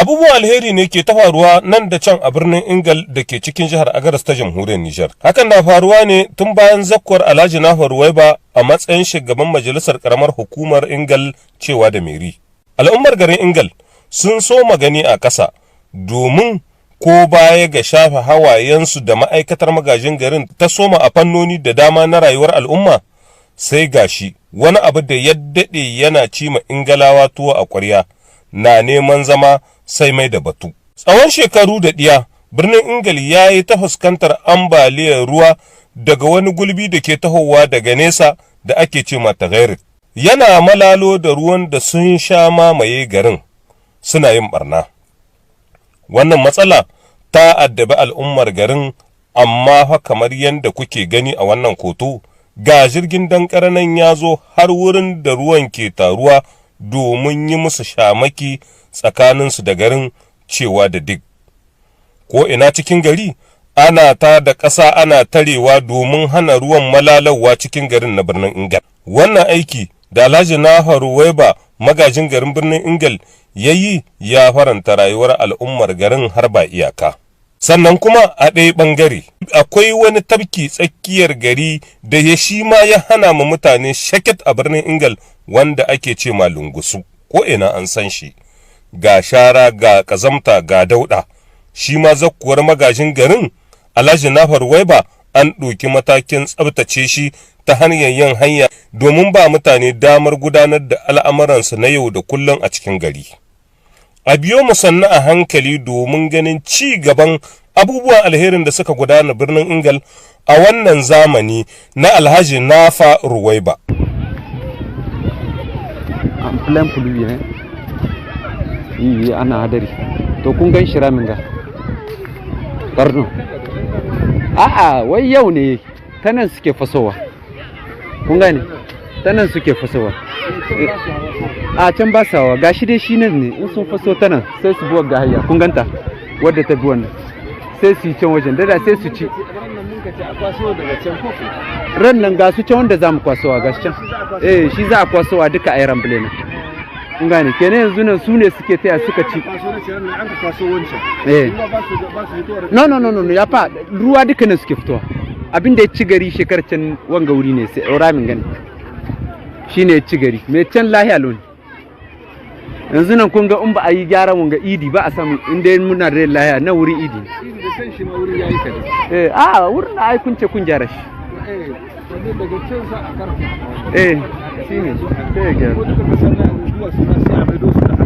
Abubuwan alheri ne ke ta faruwa nan da can a birnin Ingal da ke cikin jihar Agadas ta Jamhuriyar Nijar. Hakan na faruwa ne tun bayan zakkuwar Alhaji Nafar Ruwaiba a matsayin shugaban majalisar karamar hukumar Ingal, cewa da meri. Al'ummar garin Ingal sun so magani a ƙasa, domin ko baya ga shafe hawayensu da ma'aikatar magajin garin ta soma a fannoni da dama na rayuwar al'umma, sai gashi wani abu da ya daɗe yana cima Ingalawa tuwo a ƙwarya na neman zama sai mai da batu. Tsawon shekaru da ɗiya, birnin Ingal ya yi ta fuskantar ambaliyar ruwa daga wani gulbi da ke tahowa daga nesa da ake ce mata Gairit. Yana malalo da ruwan da sun sha mamaye garin suna yin barna. Wannan matsala ta addabi al'ummar garin, amma fa kamar yadda kuke gani a wannan hoto, ga jirgin dan nan ya zo har wurin da ruwan ke taruwa domin yi musu shamaki tsakaninsu da garin, cewa da digue. Ko ina cikin gari ana ta da ƙasa ana tarewa domin hana ruwan malalawa cikin garin na birnin Ingal. Wannan aiki da Alhaji Nafar Waiba, magajin garin birnin Ingal, ya yi, ya faranta rayuwar al'ummar garin har ba iyaka. Sannan kuma a ɗaya ɓangare akwai wani tafki tsakiyar gari da ya shi ma ya hana ma mutane shaket a birnin Ingal, wanda ake ce ma Lungusu. Ko ina an san shi, ga shara, ga ƙazamta, ga dauɗa. Shi ma zakkuwar magajin garin Alhaji Nafar Waiba an ɗauki matakin tsabtace shi ta hanyar yin hanya domin ba mutane damar gudanar da al'amuransu na yau da kullum a cikin gari. A biyo mu sannu a hankali domin ganin ci gaban abubuwan alherin da suka gudana birnin Ingal a wannan zamani na Alhaji Nafa Ruwaiba. En plein pluie, hein. Yi ana hadari. To, kun gan shi, ramin ga. Pardon. A'a, wai yau ne ta nan suke fasowa. Kun gane? Ta nan suke fasowa. A can ba sawa, gashi dai shi nan ne, in sun faso ta nan sai su bi ga hayya, kun ganta? Wadda ta bi wannan. Sai su yi can wajen, dada sai su ci. Ran nan ga su can wanda za mu kwasowa, ga shi can. Eh, shi za a kwasowa duka a yi remblai nan. Kun gane? Kenan yanzu nan su ne suke taya suka ci. Eh. No, no, no, no, ya fa ruwa duka nan suke fitowa. Abin da ya ci gari shekarar can, wanga wuri ne, sai ramin gani. Shi ne ya ci gari. Mai can lahiya loni. Yanzu nan kun ga in ba a yi gyaran wanga idi ba a samu, in dai muna da lahiya na wuri idi. Idi da kan shi ma wurin yayi kadan. Eh, a wurin da ai kun ce kun gyara shi. Eh, sannan daga can sa a karfe. Eh, shi ne. Sai ya gyara. Ko duka kasar nan zuwa su ma sai a maido su da haka.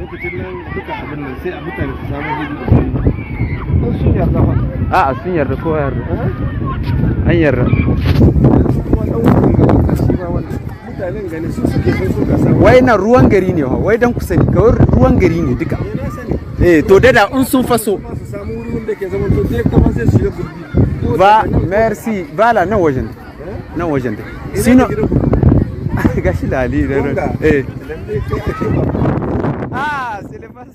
Lokacin nan duka abin nan sai a mutane su samu hidi da su. Don sun yarda fa. A'a, sun yarda, kowa yarda. An yarda. Kuma dan wurin ga shi ma wannan mutanen gani su suke sai suka samu. Wai nan ruwan gari ne, wai dan ku sani, kawai ruwan gari ne duka. Eh, na sani. Eh, to dada in sun faso. Kuma su samu wuri wanda ke zama to directement sai su shiga gurbi. Ko Ba daga nan ko merci, bala nan wajen. Nan wajen dai. Ina Sino da gidan ku? Gashi lali da Wanga. eh. Lalle kai ake ba. Ah, c'est le pas.